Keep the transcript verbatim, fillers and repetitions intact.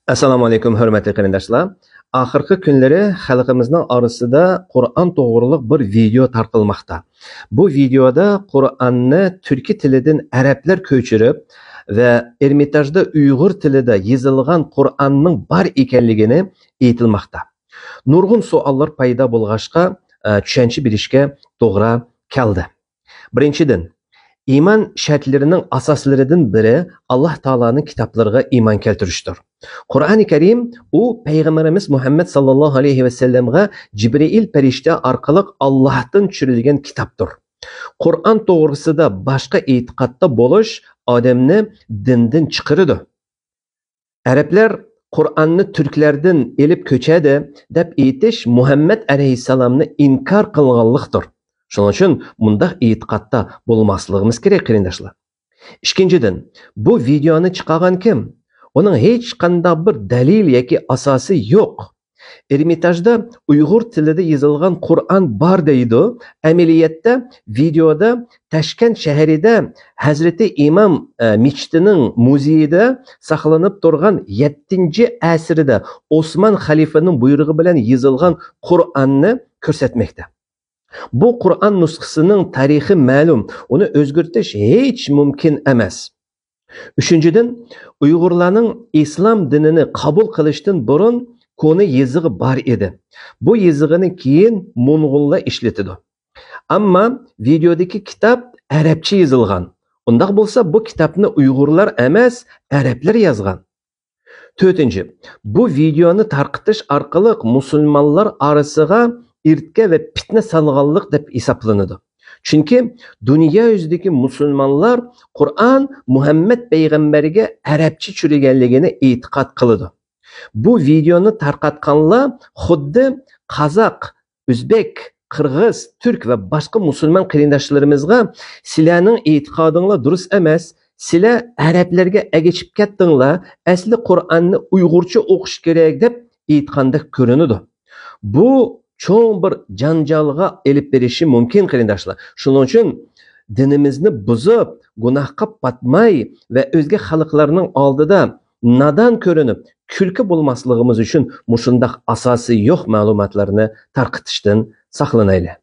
ئەسسالامۇ ئەلەيكۇم، ھۆرمەتلىك قېرىنداشلار. ئاخىرقى كۈنلىرى خەلقىمىزنىڭ ئارىسىدا قۇرئان توغرۇلۇق بىر ۋىدېئو تارقىلماقتا. بۇ ۋىدېئودا قۇرئاننى تۈركىي تىلىدىن ئەرەبلەر كۆچۈرۈپ ۋە ئېرمىتاژدا ئۇيغۇر تىلىدا يېزىلغان قۇرئاننىڭ بار ئىكەنلىكىنى ئېيتىلماقتا. نۇرغۇن سوئاللار پەيدا بولغاچقا، ئە، چۈشەنچە بېرىشكە توغرا كەلدى. بىرىنچىدىن، ئىمان شەرتلىرىنىڭ ئاساسلىرىدىن بىرى ئاللاھ تائالانىڭ كىتابلىرىغا ئىمان كەلتۈرۈشتۇر. قۇرئانى كەرىم ئۇ پەيغەمبىرىمىز مۇھەممەد ساللاللاھۇ ئەلەيھى ۋەسەللەمغە جىبرىئىل پەرىشتە ئارقىلىق ئاللاھتىن چۈشۈرۈلگەن كىتابتۇر. قۇرئان توغرىسىدا باشقا ئېتىقادتا بولۇش ئادەمنى دىندىن چىقىرىدۇ. ئەرەبلەر قۇرئاننى تۈركلەردىن ئېلىپ كۆچەدى دەپ ئېيتىش مۇھەممەد ئەلەيھىسسالامنى ئىنكار قىلغانلىقتۇر. شۇنىڭ ئۈچۈن مۇنداق ئېتىقادتا بولماسلىقىمىز كېرەك، قېرىنداشلار. ئىككىنچىدىن، بۇ ۋىدېئونى چىقارغان كىم؟ ئۇنىڭ ھېچقانداق بىر دەلىل ياكى ئاساسى يوق. ئېرمىتاژدا ئۇيغۇر تىلىدا يېزىلغان قۇرئان بار دەيدۇ. ئەمەلىيەتتە ۋىدېئودا تاشكەنت شەھىرىدە ھەزرىتى ئىمام، ئە، مېچىتىنىڭ مۇزېيىدا ساقلىنىپ تۇرغان يەتتىنچى ئەسىردە ئوسمان خەلىپىنىڭ بۇيرۇقى بىلەن يېزىلغان قۇرئاننى كۆرسەتمەكتە. بۇ قۇرئان نۇسخىسىنىڭ تارىخى مەلۇم، ئۇنى ئۆزگەرتىش ھېچ مۇمكىن ئەمەس. ئۈچىنچىدىن، ئۇيغۇرلارنىڭ ئىسلام دىنىنى قوبۇل قىلىشتىن بۇرۇن كونا يېزىقى بار ئىدى. بۇ يېزىقىنى كېيىن موڭغۇللار ئىشلىتىدۇ. ئەمما ۋىدېئودىكى كىتاب ئەرەبچە يېزىلغان. ئۇنداق بولسا، بۇ كىتابنى ئۇيغۇرلار ئەمەس، ئەرەبلەر يازغان. تۆتىنچى، بۇ ۋىدېئونى تارقىتىش ئارقىلىق مۇسۇلمانلار ئارىسىغا ئىرتكە ۋە پىتنە سالغانلىق دەپ ھېسابلىنىدۇ. چۈنكى دۇنيا يۈزىدىكى مۇسۇلمانلار قۇرئان مۇھەممەد پەيغەمبەرگە ئەرەبچە چۈشۈرۈلگەنلىكىنى ئېتىقاد قىلىدۇ. بۇ ۋىدېئونى تارقاتقانلار خۇددى قازاق، ئۆزبېك، قىرغىز، تۈرك ۋە باشقا مۇسۇلمان قېرىنداشلىرىمىزغا سىلەرنىڭ ئېتىقادىڭلار دۇرۇس ئەمەس، سىلەر ئەرەبلەرگە ئەگىشىپ كەتتىڭلار، ئەسلى قۇرئاننى ئۇيغۇرچە ئوقۇش كېرەك دەپ ئېيتقاندەك كۆرۈنىدۇ. بۇ چوڭ بىر جانجالغا ئېلىپ بېرىشى مۇمكىن، قېرىنداشلار. شۇنىڭ ئۈچۈن دىنىمىزنى بۇزۇپ، گۇناھقا پاتماي ۋە ئۆزگە خەلقلەرنىڭ ئالدىدا نادان كۆرۈنۈپ، كۈلكە بولماسلىقىمىز ئۈچۈن مۇشۇنداق ئاساسى يوق مەلۇماتلارنى تارقىتىشتىن ساقلىنايلى.